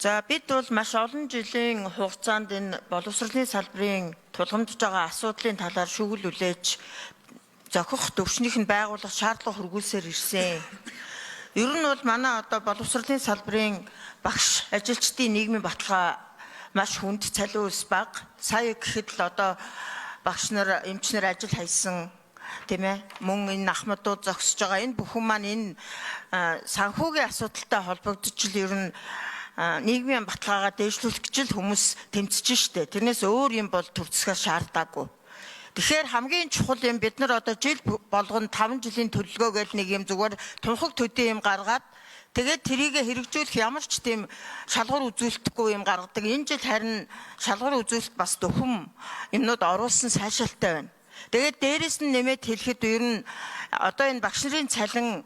За бид бол маш олон жилийн хугацаанд энэ боловсролын салбарын тулгамдж байгаа асуудлын талаар шүгэл үлээж зохих төвшнийх нь байгуулах шаардлага хүргүүлсээр ирсэн. Ер нь бол манай одоо боловсролын салбарын багш ажилчдын нийгмийн баталгаа маш хүнд, цалин ус бага. Сая гэхэд л одоо багш нар, эмч нар ажил хайсан, тийм ээ. Мөн энэ ахмадууд зогсож байгаа. Энэ бүхэн маань энэ санхүүгийн асуудалтай холбогдож л ер нь нийгмийн баталгаагаа дээшлүүлэх гэж л хүмүүс тэмцэж штэ. Тэрнээс өөр юм бол төрцгөө шаардаагүй. Тэгэхээр хамгийн чухал юм бид нар одоо жил болгон 5 жилийн төлөвлөгөө гэл нэг юм зүгээр тунхаг төдий юм гаргаад тэгээд тэрийг хэрэгжүүлэх ямар ч тийм шалгуур үзүүлэлтгүй юм гаргадаг. Энэ жил харин шалгуур үзүүлэлт бас дөхөм юмнууд оруулсан сайшаалтай байна. Тэгээд дээрэс нь нэмээд хэлэхэд ер нь одоо энэ багш нарын цалин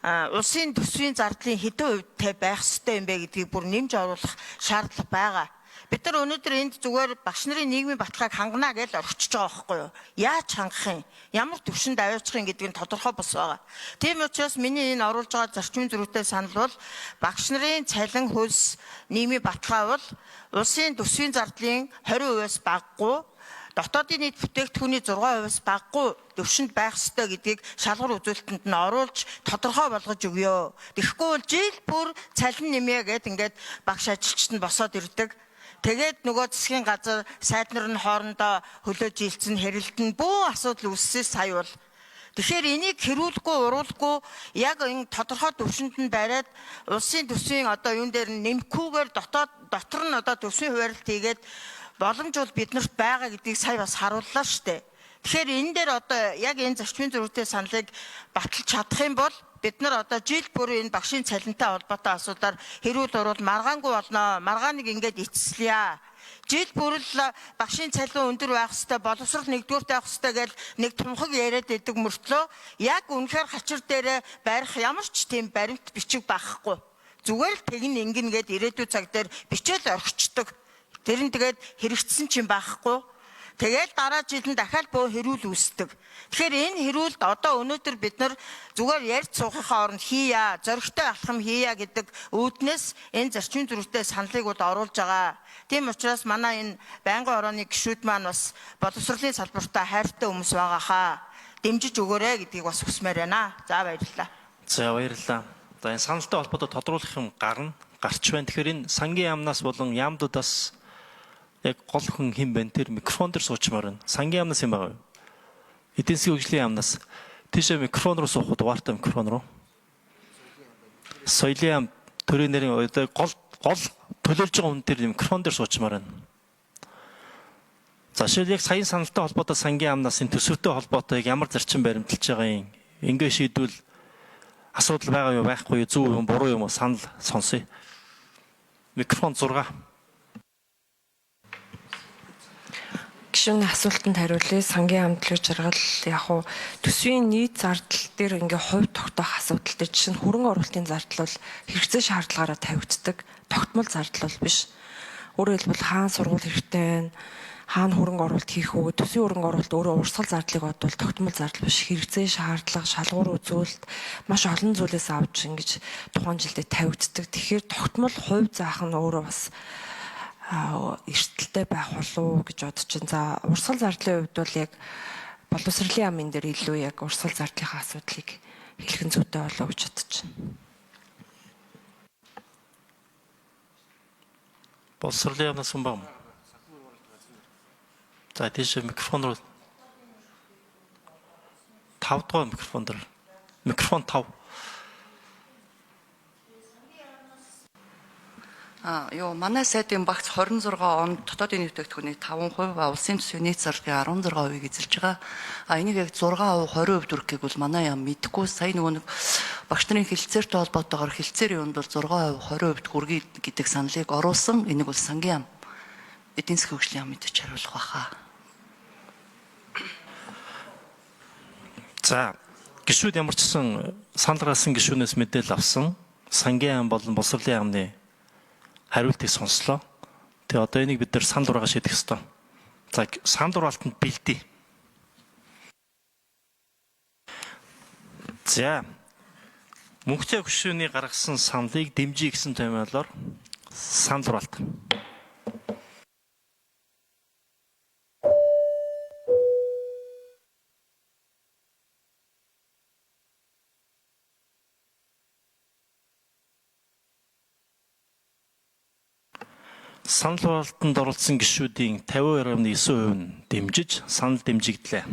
улсын төсвийн зардлын хэдэн хувьтай байх ёстой юм бэ гэдгийг бүр нэмж оруулах шаардлага байгаа. Бид нар өнөөдөр энд зүгээр багш нарын нийгмийн баталгааг хангана гэж орхичж байгаа байхгүй юу? Яаж хангах юм? Ямар төвшөнд аваачих юм гэдгийг тодорхой бус байгаа. Тийм учраас миний энэ оруулж байгаа зарчмын зөрүүтэй санал бол багш нарын цалин хөлс нийгмийн баталгаа бол улсын төсвийн зардлын 20%-аас багагүй, дотоодын нийт бүтээгдэхүүний 6%-аас багагүй төвшөнд байх ёстой гэдгийг шалгуур үзүүлэлтэнд нь оруулж тодорхой болгож өгөө. Тэгэхгүй бол жил бүр цалин нэмье гэд ингээд багш ажилчид нь босоод ирдэг. Тэгээд нөгөө засгийн газар сайд нар нь хоорондоо хөлөө жилцэн хэрэлдэн бүү асуудал үүссээс сая бол. Тэгэхээр энийг хэрүүлэхгүй, уруулахгүй яг энэ тодорхой төвшөнд нь бариад улсын төсвийн одоо юун дээр нь нэмэхгүйгээр дотоод дотор нь одоо төсвийн хуваарлт хийгээд боломж бол биднэрт байгаа гэдгийг сая бас харууллаа шүү дээ. Тэгэхээр энэ дээр одоо яг энэ зарчмын зөрүүтэй саналыг баталж чадах юм бол бид нар одоо жил бүр энэ багшийн цалинтай холбоотой асуудлаар хэрүүл уруул маргаангүй болно. Маргааныг ингээд эцэслэе. Жил бүр л багшийн цалин өндөр байх хэвээр, боловсрол нэгдүгüрт байх хэвээр гэл нэг тунхаг яриад идэг мөртлөө яг үнэхээр хачир дээрээ барих ямар ч тийм баримт бичиг байхгүй. Зүгээр л тэгнэ ингэнэ гэд ирээдүйн цаг дээр бичээл орхичдөг. Тэр нь тэгээд хэрэгжсэн чинь байхгүй. Тэгэл дараа жил нь дахиад бөө хэрүүл үүсдэг. Тэгэхээр энэ хэрүүлд одоо өнөөдөр бид нар зүгээр ярьж суухынхаа оронд хийя, зоригтой алхам хийя гэдэг үүднээс энэ зарчмын зөрүүтэй саналыг бол оруулж байгаа. Тийм учраас манай энэ байнгын орооны гишүүд маань бас боловсролын салбартаа хайртай хүмүүс байгаа хаа. Дэмжиж өгөөрэй гэдгийг бас хүсмээр байна. За баярлалаа. За баярлалаа. За энэ саналтай холбоотой тодруулах юм гарна, гарч байна. Тэгэхээр энэ сангийн яамнаас болон яамдуудаас яг гол хүн хэн бэ? Тэр микрофон дээр суучмаар байна. Сангийн яамнаас юм байгаа юу? Эдийн засгийн хөгжлийн яамнаас тийшээ микрофон руу суух уу? Дугаартай микрофон руу. Соёлын яам төрийн нэрийн одоо гол гол төлөөлж байгаа хүн тэр микрофон дээр суучмаар байна. За жишээл яг саяын саналтай холбоотой сангийн яамнаас энэ төсөвтэй холбоотой ямар зарчим баримталж байгаа юм? Ингээ шийдвэл асуудал байгаа юу, байхгүй юу, зөв юм, буруу юм уу санал сонсъё. Микрофон 6. Гишүүний асуултанд хариулъя. Сангийн амтлаг жаргал яг уу төсвийн нийт зардал дээр ингээ хувь тогтоох асуудал дээр жишээ нь хөрөнгө оруулалтын зардал бол хэрэгцээ шаардлагаараа тавигддаг. Тогтмол зардал бол биш. Өөрөөр хэлбэл хаан сургууль хэрэгтэй байна. Хаана хөрөнгө оруулалт хийх үү? Төсвийн хөрөнгө оруулалт өөрөө урсгал зардлыг бодвол тогтмол зардал биш. Хэрэгцээ шаардлага, шалгуур үзүүлэлт маш олон зүйлээс авч ингэж тухайн жилдээ тавигддаг. Тэгэхээр тогтмол хувь заах нь өөрөө бас эрсдэлтэй байх болов уу гэж бодож байна. За урсгал зардлын хувьд бол яг боловсролын яамын дээр илүү яг урсгал зардлынхаа асуудлыг хэлэх нь зүйтэй болов уу гэж бодож байна. Боловсролын яамнаас хүн байна. За тийш микрофон руу 5 дугаар микрофон дээр. Микрофон 5. Юу манай сайдын багц 26 онд дотоодын бүтээгдэхүүний 5%, улсын төсвийн нийт зарлагын 16%-ийг эзэлж байгаа. Энийг яг 6%, 20% дүрхийг бол манай яам мэдэхгүй. Сая нөгөө нэг багш нарын хэлцээртэй холбоотойгоор хэлцээрийн юунд бол 6%, 20% хүргэе гэдэг саналыг оруулсан. Энийг бол сангийн яам эдийн засгийн хөгжлийн яам мэдэж хариулах байхаа. За гишүүд ямар ч гэсэн санал гаргасан гишүүнээс мэдээлэл авсан. Сангийн яам болон боловсролын яамны хариултыг сонслоо. Тэгээ одоо энийг бид нар санал ураагаа шийдэх ёстой. За санал ураалтанд бэлдээ. За мөнхтэй гишүүний гаргасан саналыг дэмжиж гэсэн томьёолоор Санал хураалт. Санал хураалтанд оролцсон гишүүдийн 52.9% нь дэмжиж санал дэмжигдлээ.